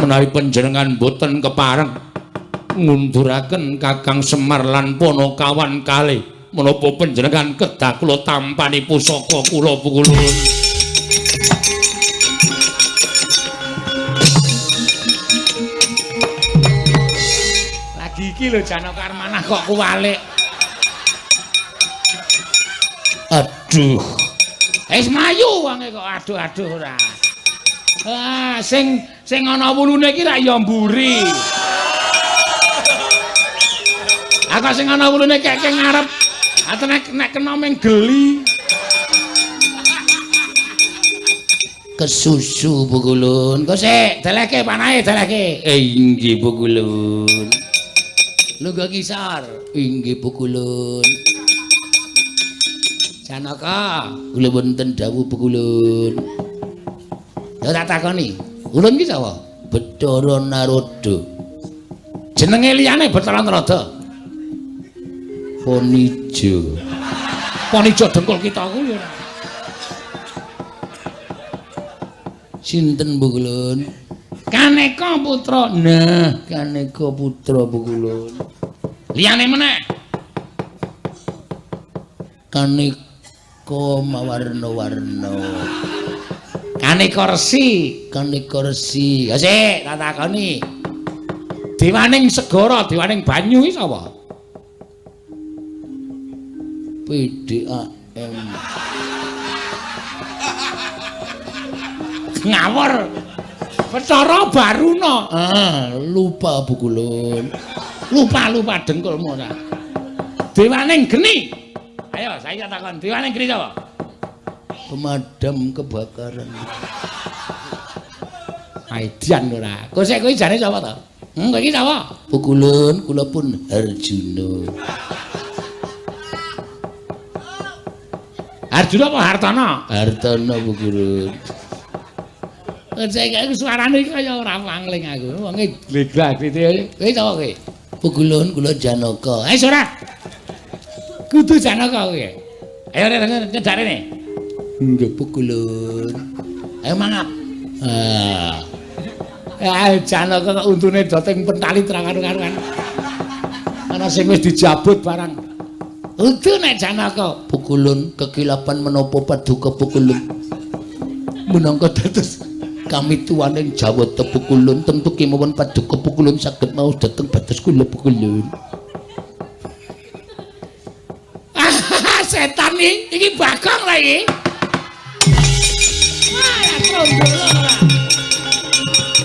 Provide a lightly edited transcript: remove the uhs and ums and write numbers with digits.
Menawi panjenengan boten kepareng ngunduraken Kakang Semar lan Panakawan kalih, menapa panjenengan kedah kula tampani pusaka kula Pukulun? Lagi iki lho Janaka Armanah kok kuwalik. Aduh. Wis mlayu wonge kok aduh-aduh ora. Ah, sing ana wulune iki rak ya mburi. Aku sing ana wulune keke ngarep. Ate nek kena meng geli. Kesusu Pukulun. Kok sik delehke panahe delehke. Inggih Pukulun. Lungguh ngisor. Inggih Pukulun. Janaka, kula wonten dawuh Pukulun. Ya tak takoni, ulun ki sapa? Bathara Narada. Jenenge liyane Bathara Narada. Ponijo. Ponijo dengkul kita kuwi ora. Sinten Pukulun? Kaneka putra. Nah, Kaneka putra Pukulun. Liyane meneh. Kaneka mawarna-warna. Kaneka resi, Kaneka resi. Ya sik, tak takoni. Dewaning segara, dewaning banyu iki sapa? PDAM. Ngawur. Bathara Baruna. Ah, lupa Pukulun. Lupa-lupa dengkulmu ora. Dewaning geni. Ayo, saya takon, dewaning geni sapa? Pemadam kebakaran. Aidian ora. Kok sik kowe jane sapa to? Kowe iki sapa? Pukulun, kula pun Arjuna. Arjuna apa Hartono? Hartono Pukulun. Kok iki suarane kaya ora pangling aku. Wonge gleglag-glege. Kowe sapa kowe? Pukulun, kula Janaka. Ayo ora. Kudu Janaka kowe. Ayo rene nyedak rene. Nggih Pukulun. Ayo mangap. Ah. Janaka kok untune doteng pentali terang-karuan. Ana sing wis dijabut barang. Untu nek Janaka. Pukulun kekilapan menapa paduka Pukulun. Minangka dados kami tuwaning Jawata Pukulun tentu kemawon paduka Pukulun saged maos dhateng batos kula Pukulun. Setan iki, iki Bagong lha iki. Wah, trondolo.